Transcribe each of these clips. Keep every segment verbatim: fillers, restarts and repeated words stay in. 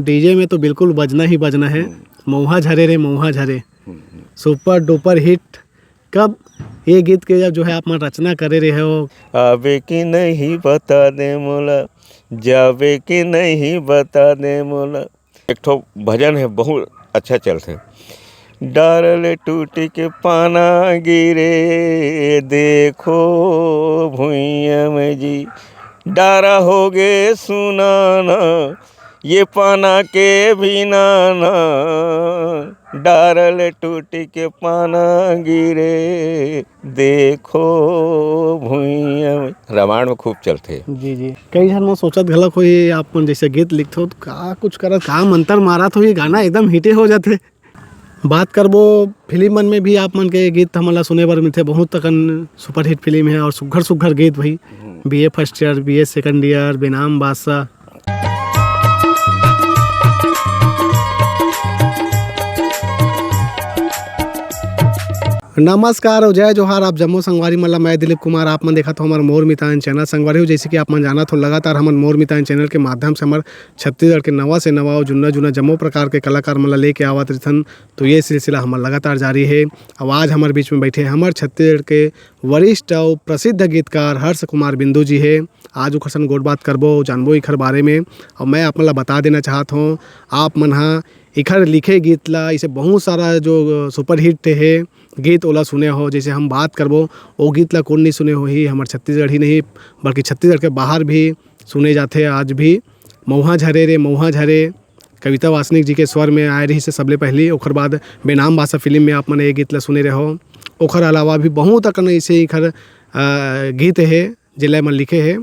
DJ में तो बिल्कुल बजना ही बजना है। हम्म। मऊहा झरे रे मऊहा झरे, हम्म, हम्म। Super duper hit. कब ये गीत के जब जो है आप मन रचना करे रहे हो? आवे कि नहीं बता दे मोला, जावे कि नहीं बता दे मोला। एक ठो भजन है, बहुत अच्छा चलथे। डारल टूटी के पाना गिरे, देखो भुइया में जी, डारा हो गे सुनाना, ये पाना के भी नाना, डारल टूटी के पाना गिरे, देखो भुइया में। रामायण में खूब चलथे। जी, जी। कई झन मन सोचत घलक होही, आप मन जैसे गीत लिखथो, तो का कुछ करत, का मंतर मारत होही, गाना एकदम हिटे हो जाथे। बात करबो, फिल्म मन में भी आप मन के गीत हमन ला सुने बर मिलथे, बहुत अकन सुपरहिट फिल्म है और सुघर सुघर गीत भाई। हम्म। BA first year, BA second year, Benaam Badshah. नमस्कार और जय जोहार, आप जम्मो संगवारी मन ला मैं दिलीप कुमार, आप मन देखत हो हमर मोर मितान चैनल। संगवारी हो, जैसे कि आप मन जानत हो, लगातार हमन मोर मितान चैनल के माध्यम से हमर छत्तीसगढ़ के नवा से नवा और जुन्ना जुन्ना जम्मो प्रकार के कलाकार मन ला लेके आवत रहिथन। तो ये सिलसिला हमर लगातार जारी हे। अब आज हमर बीच में बैठे हमर छत्तीसगढ़ के वरिष्ठ और प्रसिद्ध गीतकार हर्ष कुमार बिंदु जी हे। आज ओकर संग गोठ बात करबो, जानबो एखर बारे में। और मैं आप मन ला बता देना चाहत हूँ, आप मन हा एखर लिखे गीत ला, इसे बहुत सारा जो सुपरहिट हे गीत, ओला सुने हो। जैसे हम बात करबो, ओ गीत ला कोन नहीं सुने होही, हमर छत्तीसगढ़ ही नहीं, बल्कि छत्तीसगढ़ के बाहर भी सुने जाथे आज भी। मऊहा झरे रे मऊहा झरे, कविता वासनिक जी के स्वर में आए रहिस हे सबले पहली, ओकर बाद बेनाम बादशाह फिल्म में आप मन ये गीत ला सुने रहो। ओकर अलावा भी बहुत अकन ऐसे एखर, अ, गीत हे, जेला मन लिखे हे।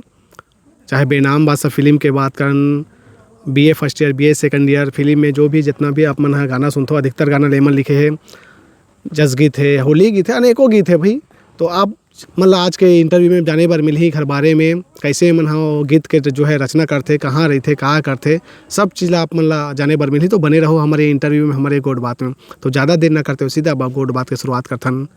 चाहे बेनाम बादशाह फिल्म के बात करन, BA first year, BA second year film में जो भी जितना भी आप मन ह गाना सुनथो, अधिकतर गाना ल एमन लिखे हे। जस गीत हे, होली गीत हे, अनेकों गीत हे भाई। तो आप मन ला आज के इंटरव्यू में जाने बर मिलही एखर बारे में, कैसे एमन ह वो गीत के जो है रचना करथे, कहाँ रहिथे, का करथे, सब चीज़ ला आप मन ला जाने बर मिलही। तो बने रहो हमारे इंटरव्यू में, हमारे गोठ बात में। तो ज़्यादा देर ना करते हुए सीधा अब गोठ बात के शुरुआत करथन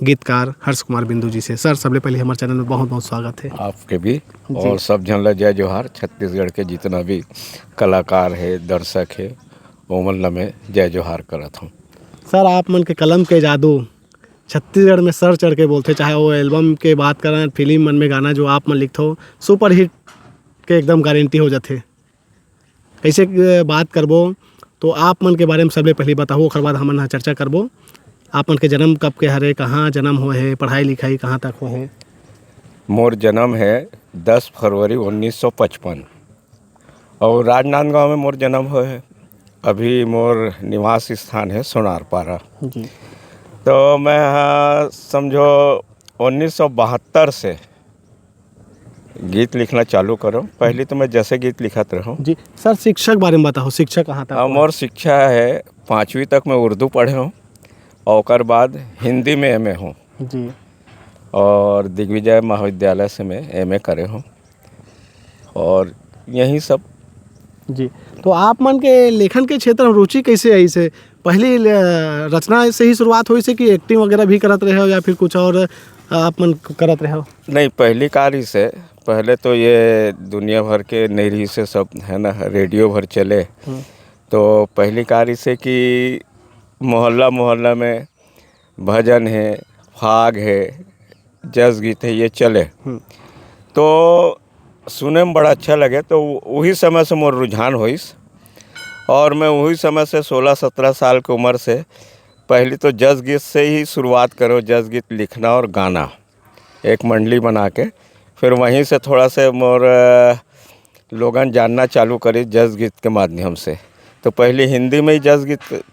गीतकार हर्ष कुमार बिंदु जी से। सर, सबले पहले हमारे चैनल में बहुत बहुत स्वागत है। आपके भी। जी। और सब झन ला जय जोहार। छत्तीसगढ़ के जितना भी कलाकार है, दर्शक है, ओमन ला मैं जय जोहार करत हूँ। सर, आप मन के कलम के जादू छत्तीसगढ़ में सर चढ़ के बोलथे, चाहे वो एल्बम के बात करन, फिल्म मन में गाना जो आप मन लिखथो, सुपरहिट के एकदम गारंटी हो जाथे। कैसे, अ, बात करबो, तो आप मन के बारे में सबले पहले बताओ, ओकर बाद हमन ह चर्चा करबो। आप मन के जन्म कब के हरे, कहाँ जन्म होए हे, पढ़ाई लिखाई कहाँ तक होए हे? मोर जन्म है दस फरवरी उन्नीस सौ पचपन और राजनांदगांव में मोर जन्म होए हे। अभी मोर निवास स्थान है सोनारपारा। जी। तो मैं, हाँ, समझो उन्नीस सौ बहत्तर से गीत लिखना चालू करो। पहले तो मैं जैसे गीत लिखत रहूँ। जी। सर, शिक्षक बारे में बताओ, शिक्षा कहाँ तक हाँ, हुआ? मोर शिक्षा है, पाँचवीं तक मैं उर्दू पढ़े हूँ और ओकर बाद हिंदी में एमए हूँ। जी। और दिग्विजय महाविद्यालय से मैं एमए करे हूँ और यही सब। जी, तो आप मन के लेखन के क्षेत्र में रुचि कैसे आई से? पहली ल-, रचना से ही शुरुआत होई से कि एक्टिंग वगैरह भी करत रहे हो या फिर कुछ और आप मन करत रहे हो? नहीं, पहली का रहिस हे, पहले तो ये दुनिया भर के नहीं रहिस हे सब, है ना, रेडियो भर चले। हम्म। तो पहली का रहिस हे कि मोहल्ला मोहल्ला में भजन है, फाग है, जस गीत है, ये चले। हम्म। तो सुने में बड़ा अच्छा लगे, तो वही समय से मोर रुझान होइस। और मैं वही समय से सोलह सत्रह साल की उम्र से पहले तो जस गीत से ही शुरुआत करो, जस गीत लिखना और गाना, एक मंडली बना के। फिर वहीं से थोड़ा से मोर, अ, लोगन जानना चालू करे जस गीत के माध्यम से। तो पहले हिंदी में ही जस गीत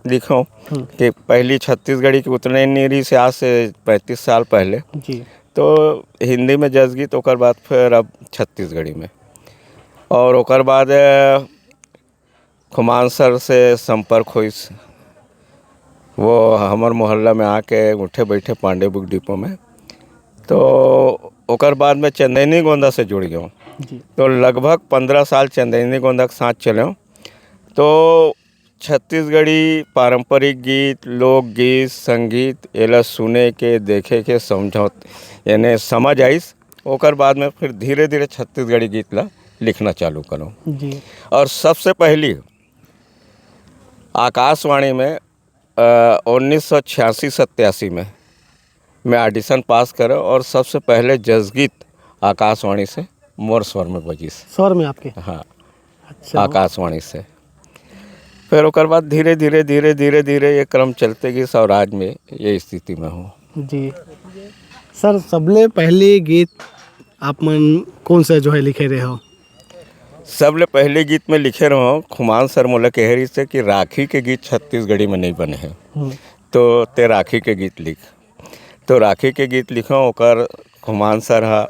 लिखो हम्म। कि पहली छत्तीसगढ़ी के उतने नहीं रहिस हे आज से पैंतीस साल पहले। जी। तो हिंदी में जस गीत, ओकर बाद फिर अब छत्तीसगढ़ी में। और ओकर बाद, अ, खुमान सर से संपर्क होइस, वो हमर मोहल्ला में आके उठे बैठे पांडे बुक डिपो में। तो ओकर बाद मैं चंदैनी गोंदा से जुड़ गयो। जी। तो लगभग पन्द्रह साल चंदैनी गोंदा के साथ चले। तो छत्तीसगढ़ी पारंपरिक गीत, लोकगीत, संगीत, एला सुने के, देखे के, समझौत, यानी समझ आइस। ओकर बाद में फिर धीरे-धीरे छत्तीसगढ़ी गीत ला लिखना चालू करूँ। जी। और सबसे पहली आकाशवाणी में, अ, उन्नीस सौ छियासी सत्यासी में मैं ऑडिशन पास करो और सबसे पहले जसगीत आकाशवाणी से मोर स्वर में बजिस। स्वर में आपके? हाँ, अच्छा। आकाशवाणी से। फिर ओकर बाद धीरे, धीरे, धीरे, धीरे, धीरे ये क्रम चलते गिस और आज में ये स्थिति में हूँ। जी। सर, सबले पहले गीत आप मन कौन सा जो है लिखे रहे हो? सबले पहले गीत में लिखे रहो, खुमान सर मोला कहे रहिस हे कि राखी के गीत छत्तीसगढ़ी में नहीं बने हैं, हम्म। तो ते राखी के गीत लिख। तो राखी के गीत लिखो, ओकर खुमान सर हा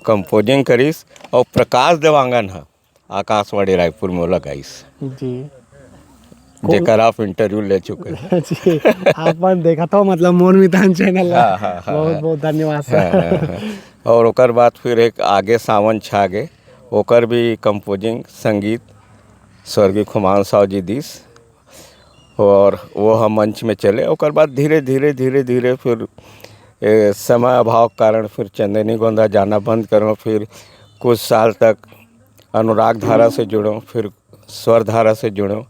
कंपोजिंग करिस और प्रकाश देवांगन हा आकाशवाणी रायपुर में ओला गाइस। जी। जेकर आप इंटरव्यू ले चुके हैं। जी, आप मन देखत हो, मतलब, मोर मितान चैनल ला। हाँ, हाँ, हाँ, बहुत, हाँ। बहुत धन्यवाद सर। हाँ, हाँ, हाँ। और ओकर बाद फिर एक आगे सावन छागे, ओकर भी कंपोजिंग, संगीत स्वर्गीय खुमान साव जी दिस, और वो हम मंच में चले। ओकर बाद धीरे, धीरे, धीरे, धीरे फिर, ए, समय अभाव के कारण फिर चंदैनी गोंदा जाना बंद करो। फिर कुछ साल तक अनुराग धारा से जुड़ो, फिर स्वर धारा से जुड़ो,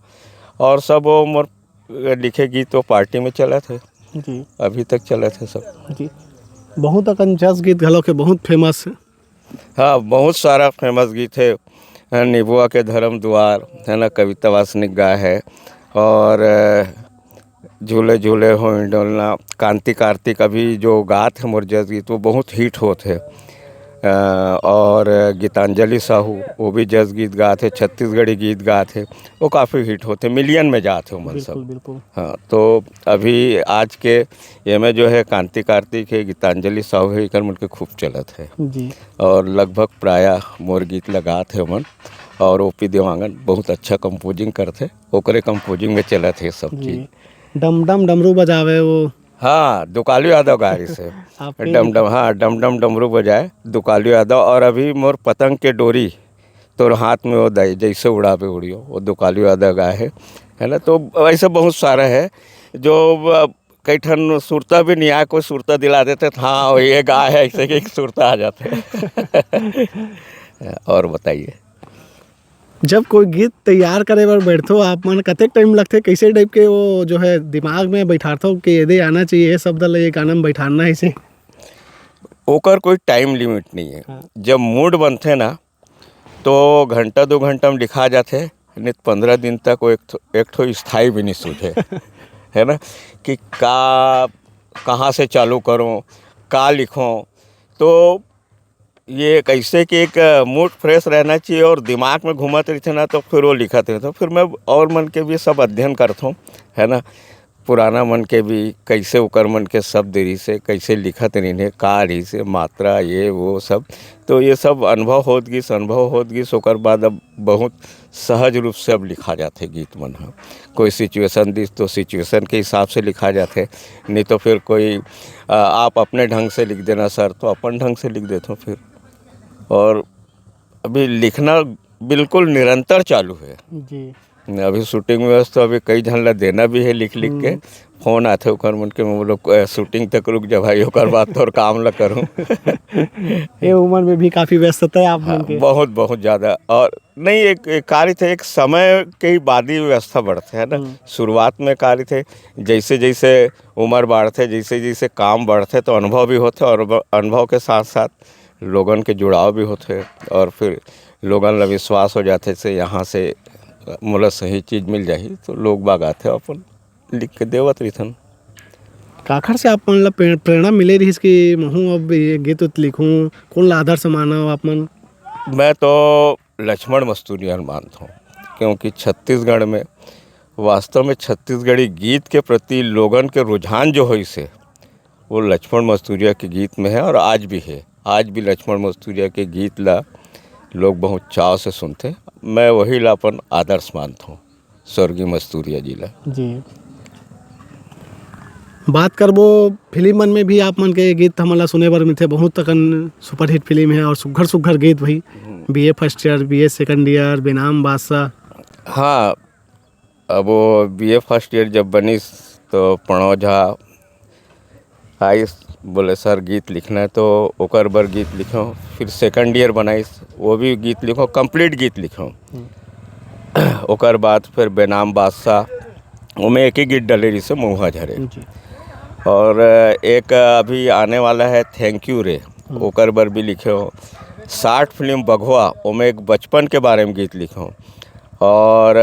और सब वो मोर लिखे गीत तो पार्टी में चलत हे, जी। अभी तक चलत हे सब। जी, बहुत अकन जस गीत घलो के बहुत फेमस हे। हाँ, बहुत सारा फेमस गीत हे, अ, निबुआ के धर्म दुआर, है ना, कविता वासनिक गाय है, और, अ, झूले झूले हो डोलना, कांति कार्तिक अभी जो गात हे मोर जस गीत, वो बहुत हिट होत हे। अ, और गीतांजलि साहू, वो भी जस गीत गात हे, छत्तीसगढ़ी गीत गात हे, वो काफ़ी हिट होत हे, मिलियन में जात हे उमन सब। बिल्कुल, बिल्कुल। हाँ, तो अभी आज के एमे जो है कांति कार्तिक हे, गीतांजलि साहू हे, एकर मन के खूब चलत हे। जी। और लगभग प्रायः मोर गीत लगात हे ओमन। और ओपी देवांगन बहुत अच्छा कंपोजिंग करथे, ओकरे कंपोजिंग में चलत हे सब जी। चीज। डम डम डमरू बजावे वो। हाँ, दुकालू यादव गाय से। आपके डम डम, हाँ, डम डम डमरू बजाए दुकालू यादव। और अभी मोर पतंग के डोरी तोर हाथ में वो दई, जैसे उड़ावे उड़ियो, वो दुकालू यादव गाय है, है ना। तो ऐसे बहुत सारा है जो, अ, कई ठन सुरता भी नहीं आए, कोई सुरता दिला देते तो हाँ, ये गाय है, ऐसे कि एक सुरता आ जाते। और बताइए। जब कोई गीत तैयार करे बर बैठथो आप मन, कतेक टाइम लगथे, कैसे टाइप के वो जो है दिमाग में बैठारथो कि ये दे आना चाहिए, ये शब्द ल ये गाना में बैठारना है इसे? ओकर कोई टाइम लिमिट नहीं है। हाँ। जब मूड बनथे ना, तो घंटा दो घंटा में लिखा जाथे, नहीं तो पंद्रह दिन तक वो एक ठो, एक ठो स्थाई भी नहीं सूझे। है ना, कि का, कहाँ से चालू करूँ, का लिखूँ। तो ये कैसे कि एक मूड फ्रेश रहना चाहिए और दिमाग में घूमत रहिथे ना, तो फिर वो लिखत रहिथे। फिर मैं और मन के भी सब अध्ययन करथों, है ना, पुराना मन के भी, कैसे ओकर मन के शब्द रहिसे, कैसे लिखत रहिन हे, का रहिसे, मात्रा, ये वो सब। तो ये सब अनुभव होत गिस, अनुभव होत गिस, ओकर बाद अब बहुत सहज रूप से अब लिखा जाथे गीत मन ह। कोई सिचुएशन दिस तो सिचुएशन के हिसाब से लिखा जाथे, नहीं तो फिर कोई, अ, आप अपने ढंग से लिख देना सर, तो अपन ढंग से लिख देथों फिर। और अभी लिखना बिल्कुल निरंतर चालू है। जी। अभी शूटिंग में व्यस्त, तो अभी कई झन ला देना भी है लिख लिख के। हम्म। फोन आथे ओकर मन के, मैं बोलो, "अ, शूटिंग तक रुक जा भाई, ओकर बाद तोर काम ला करूँ।" ये उम्र में भी काफी व्यस्तता है आप हाँ, मन के। बहुत, बहुत ज्यादा। और नहीं, एक, एक कार्य थे, एक समय के ही बाद ही व्यस्तता बढ़थे, है ना? हम्म। शुरुआत में कार्य थे, जैसे जैसे उम्र बढ़थे, जैसे जैसे काम बढ़थे, तो अनुभव भी होथे और ब-, अनुभव के साथ साथ लोगन के जुड़ाव भी होथे और फिर लोगन ला विश्वास हो जाथे से यहाँ से मोला सही चीज मिल जाही, तो लोग बाग आथे, अपन लिख के देवत रहिथन। काखर से आप मन ला प्रे-, प्रेरणा मिले रहिस कि महूँ अब ये गीत उत लिखूँ? कौन ला आदर्श मानव आप मन? मैं तो लक्ष्मण मस्तुरिया ल मानथों, क्योंकि छत्तीसगढ़ में वास्तव में छत्तीसगढ़ी गीत के प्रति लोगन के रुझान जो होइस हे, वो लक्ष्मण मस्तुरिया के गीत में है और आज भी है। आज भी लक्ष्मण मस्तुरिया के गीत ला लोग बहुत चाव से सुनथे। मैं वही ला अपन आदर्श मानथों, स्वर्गीय मस्तुरिया जी ला। जी। बात करबो, फिल्म मन में भी आप मन के गीत हमन ला सुने बर मिलथे, बहुत अकन सुपरहिट फिल्म है और सुघर सुघर गीत भी। हम्म। BA first year, BA second year, Benaam Badshah. हाँ, अब वो बीए फर्स्ट ईयर जब बनिस, तो प्रणव झा आइस, बोले, "सर, गीत लिखना है।" तो ओकर बर गीत लिखो। फिर सेकंड ईयर बनाइस, वो भी गीत लिखो, कंप्लीट गीत लिखो। ओकर बाद फिर बेनाम बादशाह, ओमे एक ही गीत डले रहिसे, महुआ झरे। जी। और एक अभी आने वाला है थैंक यू रे, ओकर बर भी लिखे हो। साठ फिल्म बघवा, ओमे एक बचपन के बारे में गीत लिखे हो। और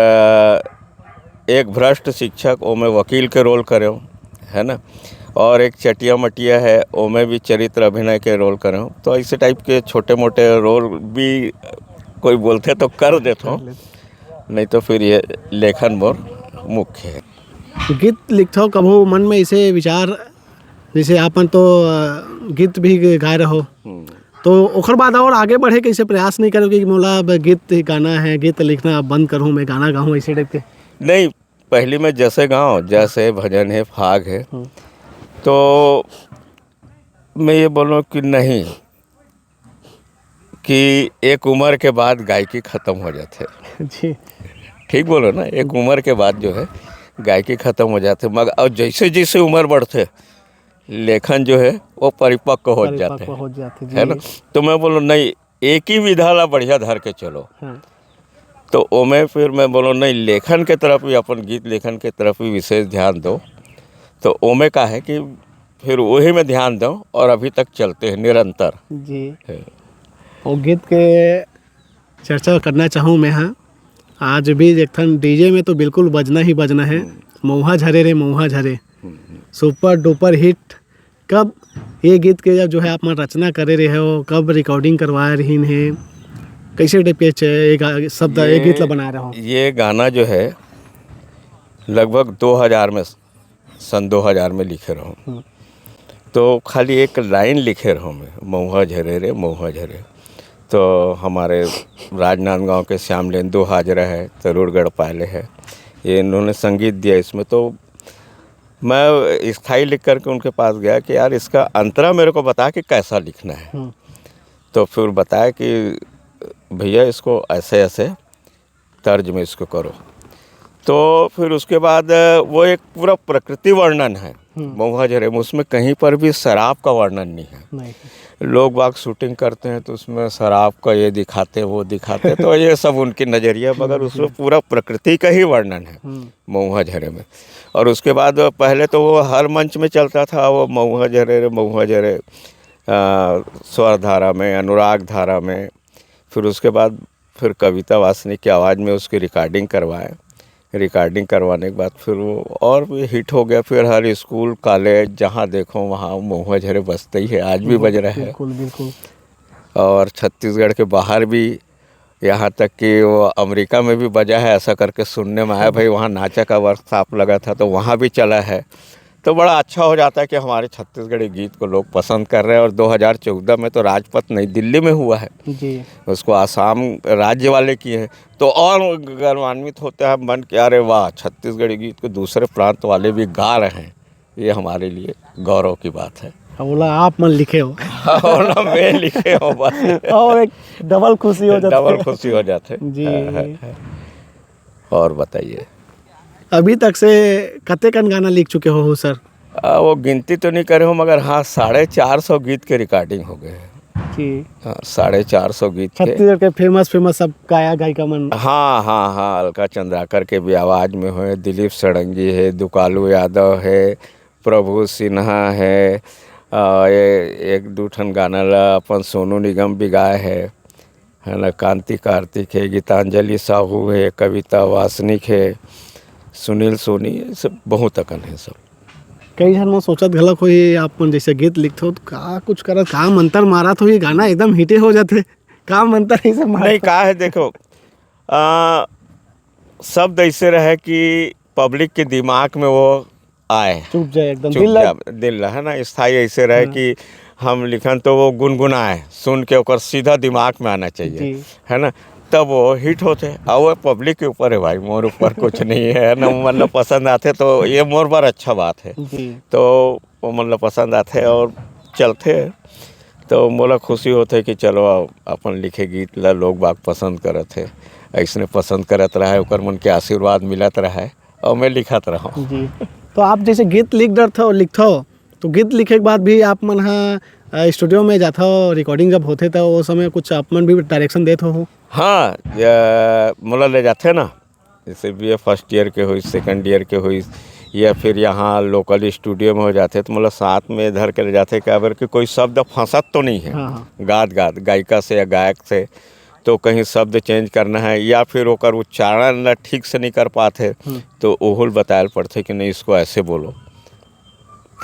एक भ्रष्ट शिक्षक, ओमे वकील के रोल करे हो, है ना। और एक चटिया मटिया है, ओमे भी चरित्र अभिनय के रोल करे हो। तो ऐसे टाइप के छोटे मोटे रोल भी कोई बोलते तो कर देता हूँ, नहीं तो फिर ये लेखन मोर मुख्य है। गीत लिखथव, कभू मन में ऐसे विचार, जैसे आपन तो अ, गीत भी गाए रहो, तो ओकर बाद और आगे बढ़े कैसे प्रयास नहीं करो कि मोला अब गीत गाना है, गीत लिखना अब बंद करूँ, मैं गाना गाऊँ, ऐसे टाइप के? नहीं, पहली मैं जैसे गाऊँ, जैसे भजन है, फाग है, तो मैं ये बोलूँ कि नहीं, कि एक उम्र के बाद गायकी खत्म हो जाते। जी। ठीक बोलो ना, एक उम्र के बाद जो है गायकी खत्म हो जाते, मगर और जैसे जैसे उम्र बढ़ते, लेखन जो है वो परिपक्व हो जाते परिपक्व हैं, हो जाते, है ना। जी। तो मैं बोलूँ, नहीं, एक ही विधा ला बढ़िया धर के चलो। हाँ। तो ओमे फिर मैं बोलूँ, नहीं, लेखन के तरफ भी, अपन गीत लेखन के तरफ भी विशेष ध्यान दो। तो ओमे का है कि फिर वही में ध्यान दो और अभी तक चलते हैं निरंतर। जी। है। वो गीत के चर्चा करना चाहूँ मैं, हाँ, आज भी एक ठन डीजे में तो बिल्कुल बजना ही बजना है, महुआ झरे रे महुआ झरे, सुपर डुपर हिट। कब ये गीत के जब जो है आप मन रचना करे रहे हो, कब रिकॉर्डिंग करवाए रहीन है, कैसे टाइप के च-, ये गा-, शब्द, ये ये गीत ला बनाए रहो? ये गाना जो है लगभग दो हज़ार में, सन दो हज़ार में लिखे रहो। हम्म। तो खाली एक लाइन लिखे रहो मैं, "महुआ झरे रे, महुआ झरे।" तो हमारे राजनांदगांव के श्यामलेंदु हाजरा है, तरुणगढ़ पाले है, ये इन्होंने संगीत दिया इसमें। तो मैं स्थाई लिख करके उनके पास गया कि, "यार, इसका अंतरा मेरे को बता कि कैसा लिखना है।" हम्म। तो फिर बताया कि, "भैया, इसको ऐसे, ऐसे तर्ज में इसको करो।" तो फिर उसके बाद, अ, वो एक पूरा प्रकृति वर्णन है हम्म। महुआ झरे में, उसमें कहीं पर भी शराब का वर्णन नहीं है। नहीं। लोग बाग शूटिंग करते हैं तो उसमें शराब का ये दिखाते हैं, वो दिखाते हैं, तो ये सब उनकी नज़रिया, मगर हम्म, उसमें हम्म। पूरा प्रकृति का ही वर्णन है हम्म। महुआ झरे में। और उसके बाद पहले तो वो हर मंच में चलता था, वो महुआ झरे रे, महुआ झरे, अ, स्वर धारा में, अनुराग धारा में, फिर उसके बाद फिर कविता वासनिक की आवाज़ में उसकी रिकॉर्डिंग करवाए। रिकॉर्डिंग करवाने के बाद फिर वो और भी हिट हो गया। फिर हर स्कूल, कॉलेज, जहाँ देखो वहाँ महुआ झरे बजते ही है, आज भी बज रहा है। बिल्कुल, बिल्कुल। और छत्तीसगढ़ के बाहर भी, यहाँ तक कि वो अमेरिका में भी बजा है, ऐसा करके सुनने में आया। भाई, वहाँ नाचा का वर्कशॉप लगा था, तो वहाँ भी चला है। तो बड़ा अच्छा हो जाता है कि हमारे छत्तीसगढ़ी गीत को लोग पसंद कर रहे हैं। और दो हज़ार चौदह में तो राजपथ नई दिल्ली में हुआ है। जी। उसको आसाम राज्य वाले किए हैं, तो और गौरवान्वित होते हैं मन कि अरे वाह, छत्तीसगढ़ी गीत को दूसरे प्रांत वाले भी गा रहे हैं, ये हमारे लिए गौरव की बात है। अब बोला आप मन लिखे हो। और ना मैं लिखे हूँ बस। और एक डबल खुशी हो जाती डबल है। खुशी हो जाते। जी। हाँ, हाँ, हाँ। और बताइए। अभी तक से कतेकन गाना लिख चुके हो, हो सर? आ, वो गिनती तो नहीं करे हो, मगर हाँ, साढ़े चार सौ गीत के रिकॉर्डिंग हो गए हैं। जी। हाँ, साढ़े चार सौ गीत के। छत्तीसगढ़ के फेमस, फेमस सब गाया गायिका मन। हाँ, हाँ, हाँ, अलका चंद्राकर के भी आवाज़ में हुए, दिलीप षडंगी है, दुकालू यादव है, प्रभु सिन्हा है, आ, ये एक दू ठन गाना ला अपन सोनू निगम भी गाए है, है ना, कांति कार्तिक है, गीतांजलि साहू है, कविता वासनिक है, सुनील सोनी, ये सब बहुत अकन है सब। कई झन मन सोचत घलक होही, आप मन जैसे गीत लिखथो, तो का कुछ करत, का मंतर मारत होही, गाना एकदम हिटे हो जाथे, का मंतर ऐसे मारत? नहीं, का है, देखो, आ, शब्द ऐसे रहे कि पब्लिक के दिमाग में वो आए। चुभ जाए एकदम, चुभ दिल लग- जाए, दिल ला, है ना, स्थायी ऐसे रहे हाँ। कि हम लिखन तो वो गुनगुनाए, सुन के ओकर सीधा दिमाग में आना चाहिए, जी। है ना, तब वो हिट होते। और वो पब्लिक के ऊपर है भाई, मोर ऊपर कुछ नहीं है ना, मतलब पसंद आते तो ये मोर बर अच्छा बात है। जी। तो वो मतलब पसंद आते और चलते हैं। तो मोला खुशी होते कि चलो, अपन लिखे गीत ला लोग बाग पसंद करत है, ऐसने पसंद करत रहा है, ओकर मन के आशीर्वाद मिलत रहा है। और मैं लिखत रहूँ। जी। तो आप जैसे गीत लिख डरथो, लिखथो, तो गीत लिखे के बाद भी आप मन ह, अ, स्टूडियो में जाथव, रिकॉर्डिंग जब होथे, त ओ समय कुछ आप मन भी डायरेक्शन देत हो? हाँ, या, मोला ले जाथे ना, जैसे बीए फर्स्ट ईयर के होइस, सेकंड ईयर के होइस, या फिर यहाँ लोकल स्टूडियो में हो जाथे, तो मोला साथ में धर के ले जाथे, काबर कि कोई शब्द फंसत तो नहीं है। हाँ, हाँ। गात, गात, गायिका से या गायक से, तो कहीं शब्द चेंज करना है, या फिर ओकर उच्चारण ला ठीक से नहीं कर पाथे, हम्म। तो ओहू ल बतायल पड़थे कि नहीं, इसको ऐसे बोलो,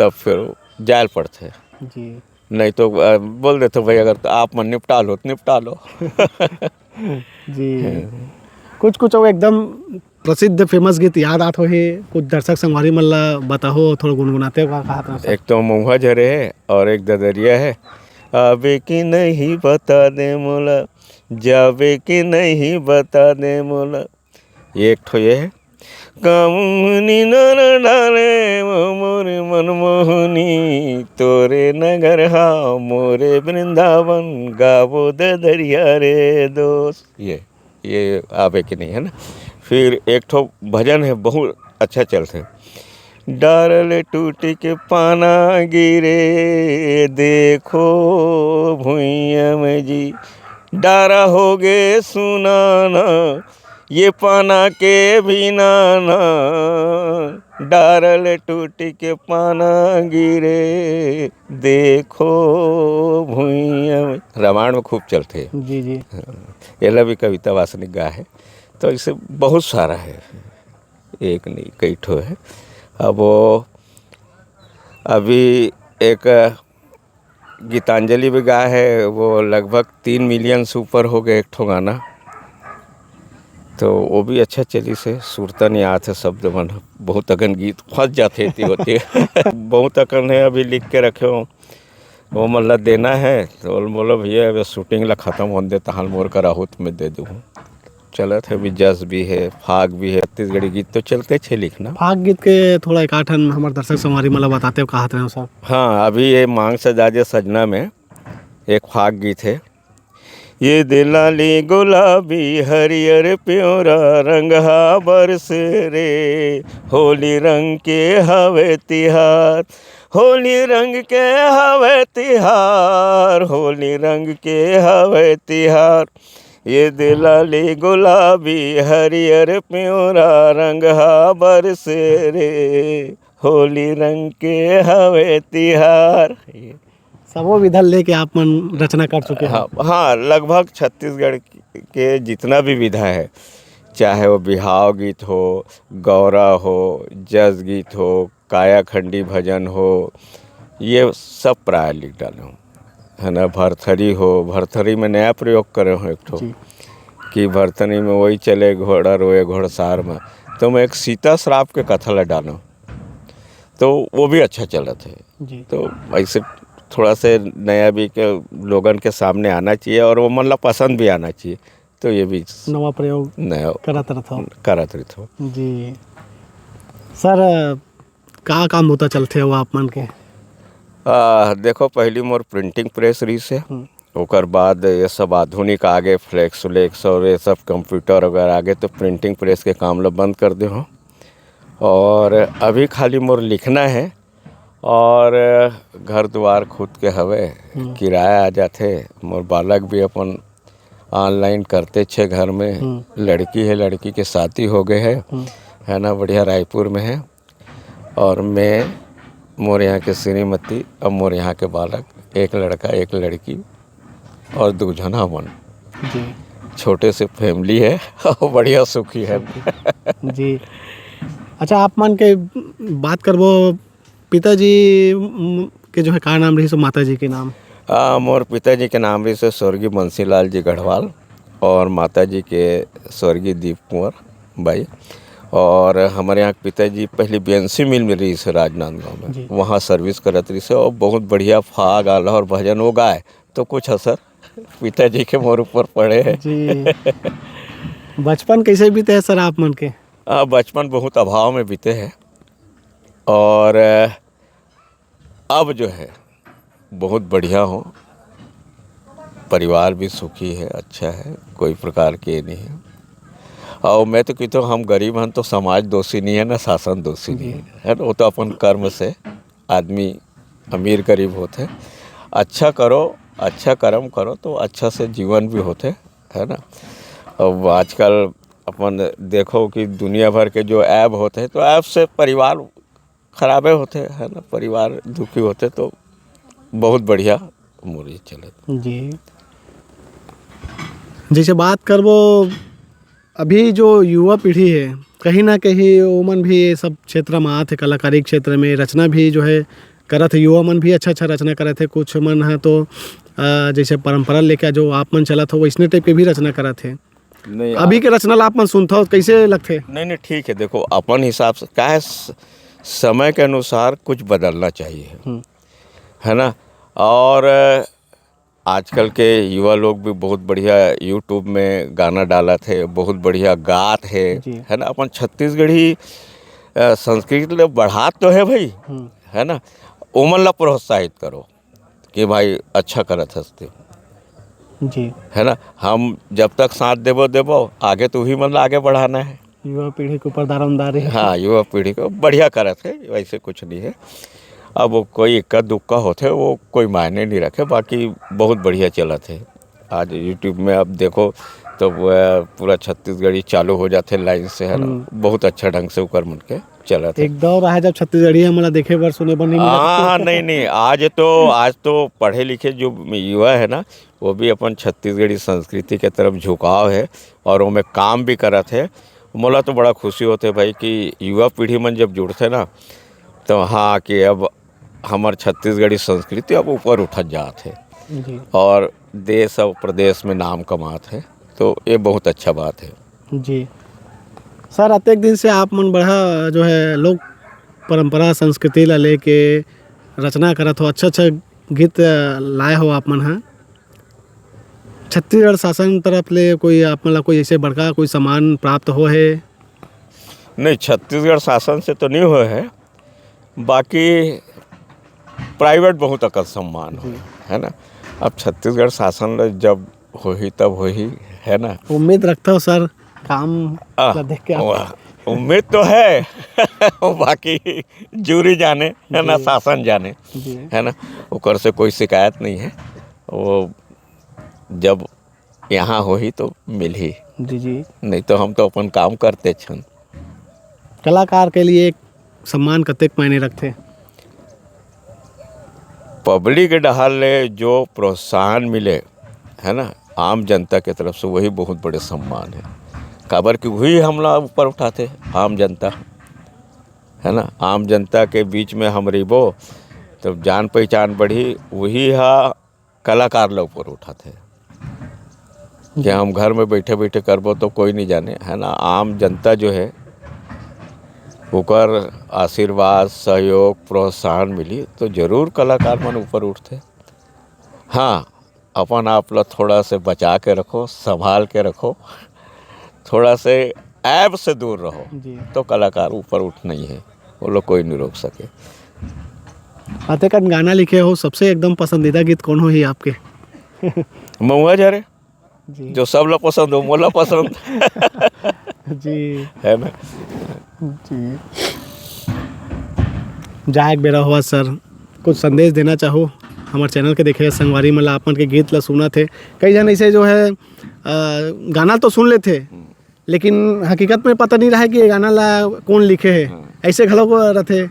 तब फिर जायल पड़थे। जी। नहीं तो, अ, बोल देथे, "भाई, अगर आप मन निपटा लो, तो निपटा लो।" जी। कुछ, कुछ वो एकदम प्रसिद्ध फेमस गीत याद आत होही, कुछ दर्शक संगवारी मन ला बताहो, थोड़ा गुनगुनाते हुआ कहा था सर। एक तो महुआ झरे है और एक ददरिया है। "आबे कि नहीं बता दे मोला, जाबे कि नहीं बता दे मोला।" ये एक ठो ये है। "कामुनी नर डाले वो मोर मनमोहनी, तोरे नगर हा मोरे वृंदावन, गावो ददरिया रे दोस्त।" ये, ये आबे कि नहीं है ना। फिर एक ठो भजन है, बहुत अच्छा चलथे। "डारल टूटी के पाना गिरे, देखो भुइया में जी, डारा हो गे सुनाना, ये पाना के भी नाना, डारल टूटी के पाना गिरे, देखो भुइया में।" रामायण में खूब चलथे। जी, जी। हाँ, एला भी कविता वासनिक गा है। तो ऐसे बहुत सारा है, एक नहीं, कई ठो है। अब वो अभी एक गीतांजलि भी गाए है, वो लगभग तीन मिलियन से ऊपर हो गए एक ठो गाना। तो वो भी अच्छा चलिस हे, सुरता नइ आत हे, शब्द मन ह, बहुत अकन गीत फंस जाथे एती ओती। बहुत अकन हे, अभी लिख के रखे हो, वो मन ला देना है, तो बोल-, बोलो भैया, अभी शूटिंग ला खत्म होने दे, तहान मोर करा हो तो मैं दे दूँ। चलत हे, अभी जस भी हे, फाग भी हे, छत्तीसगढ़ी गीत तो चलते छे लिखना। फाग गीत के थोड़ा एक आध ठन हमर दर्शक संगवारी मन ला बताते हो, कहत रहे हो सब। हाँ, अभी ये मांग सजा दे सजना में एक फाग गीत हे। ये दे लाली गुलाबी हरियर प्योरा रंगहा बरसे रे, होली रंग के हवे तिहार, होली रंग के हवे तिहार, होली रंग के हवे तिहार। ये दे लाली गुलाबी हरियर प्योरा रंगहा बरसे रे, होली रंग के हवे तिहार। सबो विधा लेके आप मन रचना कर चुके हो। हाँ, हाँ, लगभग छत्तीसगढ़ के जितना भी विधा है, चाहे वो बिहाव गीत हो, गौरा हो, जस गीत हो, कायाखंडी भजन हो, ये सब प्राय लिख डाले हूँ, है ना। भरथरी हो, भरथरी में नया प्रयोग करे हूँ एक ठो, जी। कि भरथरी में वही चले घोड़ा रोए घोड़सार में, तो मैं एक सीता श्राप के कथा ला डालूँ, तो वो भी अच्छा चलत है। जी। तो ऐसे थोड़ा से नया भी के लोगन के सामने आना चाहिए और वो मन ला पसंद भी आना चाहिए। तो ये भी नवा प्रयोग नया करत रथव। करत रथव। जी। सर, का काम होता चलथे हो आप मन के? आ, देखो, पहली मोर प्रिंटिंग प्रेस रहिस हे, हम्म। ओकर बाद ये सब आधुनिक आगे, फ्लेक्स व्लेक्स और ये सब कंप्यूटर वगैरह आगे, तो प्रिंटिंग प्रेस के काम ला बंद कर दे हो। और अभी खाली मोर लिखना है और घर दुआर खुद के हवे, हम्म। किराया आ जाथे। मोर बालक भी अपन ऑनलाइन करते छे घर में, हम्म। लड़की है, लड़की के शादी हो गए है, हम्म। है ना, बढ़िया रायपुर में है। और मैं, मोर यहाँ के श्रीमती और मोर यहाँ के बालक, एक लड़का, एक लड़की और दू झन हमन। जी। छोटे से फैमिली है और बढ़िया सुखी है। जी। अच्छा, आप मन के बात करबो, पिताजी, म, के जो है, का नाम रहिस, माता जी के नाम? आ, मोर पिताजी के नाम रहिस हे स्वर्गीय बंसीलाल जी गढ़वाल और माता जी के स्वर्गीय दीप कुंवर बाई। और हमारे यहाँ के पिताजी पहले बीएनसी मिल में रहिस हे राजनांदगांव में, जी। वहाँ सर्विस करत रहिस हे और बहुत बढ़िया फाग आल्हा और भजन वो गाए, तो कुछ असर पिताजी के मोर ऊपर पड़े है। जी। बचपन कैसे बीते है सर आप मन के? आ, बचपन बहुत अभाव में बीते है और अब जो है बहुत बढ़िया हो, परिवार भी सुखी है, अच्छा है, कोई प्रकार के नहीं है। और मैं तो कहता हूँ, हम गरीब हन तो समाज दोषी नहीं है, ना शासन दोषी नहीं है, जी। है ना? वो तो अपन कर्म से आदमी अमीर गरीब होथे। अच्छा करो, अच्छा कर्म करो तो अच्छा से जीवन भी होथे, है ना। अब आजकल अपन देखो कि दुनिया भर के जो ऐब होथे तो ऐब से परिवार खराबे होथे, है ना, परिवार दुखी होथे। तो बहुत बढ़िया मोर ये चलत। जी। जैसे बात करबो, अभी जो युवा पीढ़ी है, कहीं ना कहीं ओमन भी ये सब क्षेत्र में आत हे, कलाकारी क्षेत्र में रचना भी जो है करत हे, युवा मन भी अच्छा अच्छा रचना करत हे। कुछ मन है तो अ, जैसे परंपरा लेके जो आप मन चलत हो वैसने टाइप के भी रचना करत हे। नहीं, अभी आप के रचना ला आप मन सुनत हो, कैसे लगथे? नहीं नहीं, ठीक है। देखो, अपन हिसाब से क्या है, स- समय के अनुसार कुछ बदलना चाहिए, हम्म। है ना। और अ, आजकल के युवा लोग भी बहुत बढ़िया YouTube में गाना डालत हे, बहुत बढ़िया गात हे, जी। है ना। अपन छत्तीसगढ़ी अ, संस्कृति ले बढ़ात तो है भाई, हम्म। है ना, ओमन ला प्रोत्साहित करो कि भाई अच्छा करत हस ते, जी। है ना। हम जब तक साथ देबो देबो, आगे तो उही मन ला आगे बढ़ाना है। युवा पीढ़ी के ऊपर दारोमदार है। हाँ, युवा पीढ़ी को बढ़िया करत है, वैसे कुछ नहीं है। अब वो कोई इक्का दुक्का होथे, वो कोई मायने नहीं रखे, बाकी बहुत बढ़िया चलत है। आज YouTube में आप देखो तो वो पूरा छत्तीसगढ़ी चालू हो जाथे लाइन से, है ना। हम्म। बहुत अच्छा ढंग से ओकर मन के चलत है। एक दौर रहा जब छत्तीसगढ़ी हमला देखे बर, सुने बर नहीं मिलत। हाँ, हाँ, नहीं, नहीं, आज तो, आज तो पढ़े लिखे जो युवा है ना, वो भी अपन छत्तीसगढ़ी संस्कृति के तरफ झुकाव है और ओमे काम भी करत है। मोला तो बड़ा खुशी होथे भाई कि युवा पीढ़ी मन जब जुड़थे ना, तो हाँ, कि अब हमर छत्तीसगढ़ी संस्कृति अब ऊपर उठत जात है जी। और देश और प्रदेश में नाम कमात है, तो ये बहुत अच्छा बात है। जी। सर, अतेक दिन से आप मन बड़ा जो है लोक परंपरा संस्कृति ला लेके रचना करत हो, अच्छा अच्छा गीत लाए हो आप मन ह। छत्तीसगढ़ शासन तरफ ले कोई आप मन ला कोई ऐसे बड़का कोई सम्मान प्राप्त हो है? नहीं, छत्तीसगढ़ शासन से तो नहीं हो है, बाकी प्राइवेट बहुत अकन सम्मान हो, जी। है ना। अब छत्तीसगढ़ शासन ल जब होही तब होही, है ना। उम्मीद रखता हूँ सर, काम आ, ला देख के आप वाह, उम्मीद तो है बाकी जूरी जाने, है ना, जी। शासन जाने, जी। है ना। ओकर से कोई शिकायत नहीं है। वो जब यहाँ होही तो मिलही। जी, जी। नहीं तो हम तो अपन काम करते छन। कलाकार के लिए एक सम्मान कतेक मायने रखथे? पब्लिक के डहार ले जो प्रोत्साहन मिले, है ना, आम जनता के तरफ से, वही बहुत बड़े सम्मान है। काबर कि वही हमला ऊपर उठाथे, आम जनता, है ना। आम जनता के बीच में हम रहिबो, तब जान पहचान बढ़ी, वही हा कलाकार ला ऊपर उठाथे। कि हम घर में बैठे बैठे करबो तो कोई नहीं जाने, है ना। आम जनता जो है, ओकर आशीर्वाद, सहयोग, प्रोत्साहन मिली तो जरूर कलाकार मन ऊपर उठथे। हाँ, अपन आप ला थोड़ा से बचा के रखो, संभाल के रखो, थोड़ा से ऐब से दूर रहो, जी। तो कलाकार ऊपर उठ नहीं है, वो लोग कोई नहीं रोक सके। अतेकन गाना लिखे हो, सबसे एकदम पसंदीदा गीत कौन हो ही आपके? महुआ झरे, जी। जो सब ला पसंद हो, मोला पसंद। जी। है ना? जी। जाए के बेरा हुआ सर, कुछ संदेश देना चाहो हमर चैनल के देखे संगवारी मन ला, आप मन के गीत ला सुनत हे, कई झन ऐसे जो है, अ, गाना तो सुन लेथे, लेकिन हकीकत में पता नहीं रहे कि ये गाना ला कौन लिखे हे। हाँ। ऐसे घलो को रथे,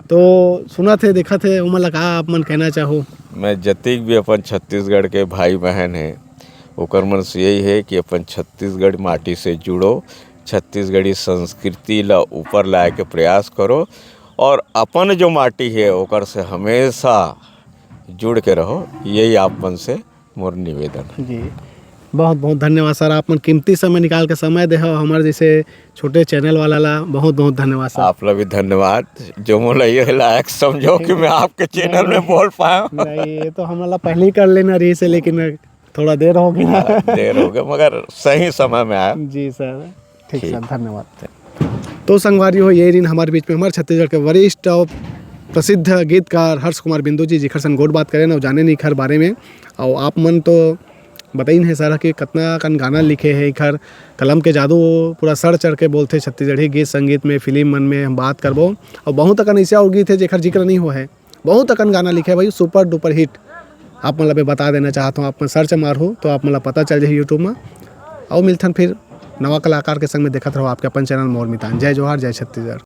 तो सुनत हे, देखत हे, ओमन ला का आप मन कहना चाहो? मैं जतिक भी अपन छत्तीसगढ़ के भाई बहन हे, ओकर मन से यही है कि अपन छत्तीसगढ़ माटी से जुड़ो, छत्तीसगढ़ी संस्कृति ला ऊपर लाए के प्रयास करो और अपन जो माटी है, ओकर से हमेशा जुड़ के रहो, यही आप मन से मोर निवेदन है। जी, बहुत बहुत धन्यवाद सर, आप मन कीमती समय निकाल के समय दे हो हमर जैसे छोटे चैनल वाला ला, बहुत बहुत धन्यवाद सर। आप ला भी धन्यवाद, जो मोला ये लायक समझो कि मैं आपके चैनल में बोल पाया। नहीं, ये तो हमला पहले ही कर लेना रहिसे, लेकिन थोड़ा देर हो गया। हाँ, देर हो गया, मगर सही समय में आया। जी सर, ठीक ठीक। सर, धन्यवाद। तो संगवारी हो, ये रिन हमारे बीच में हमारे छत्तीसगढ़ के वरिष्ठ और प्रसिद्ध गीतकार हर्ष कुमार बिंदु जी, जिखर सन गोठ बात करेन और जानेन इखर बारे में। और आप मन तो बताइन हे सर कि कतना कन गाना लिखे हे, इखर कलम के जादू पूरा सर चढ़ के बोलथे छत्तीसगढ़ी गीत संगीत में, फिल्म मन में हम बात करबो। और बहुत अकन ऐसे और गीत हे जेखर जिक्र नहीं हो है, बहुत अकन गाना लिखे हे भाई, super duper hit। आप मन ला मैं बता देना चाहत हूँ, आप मन search मारहू तो आप मन ला पता चल जाही YouTube में। अउ मिलथन फिर नवा कलाकार के संग में, देखत रहो आपके अपन channel मोर मितान। जय जोहार, जय छत्तीसगढ़।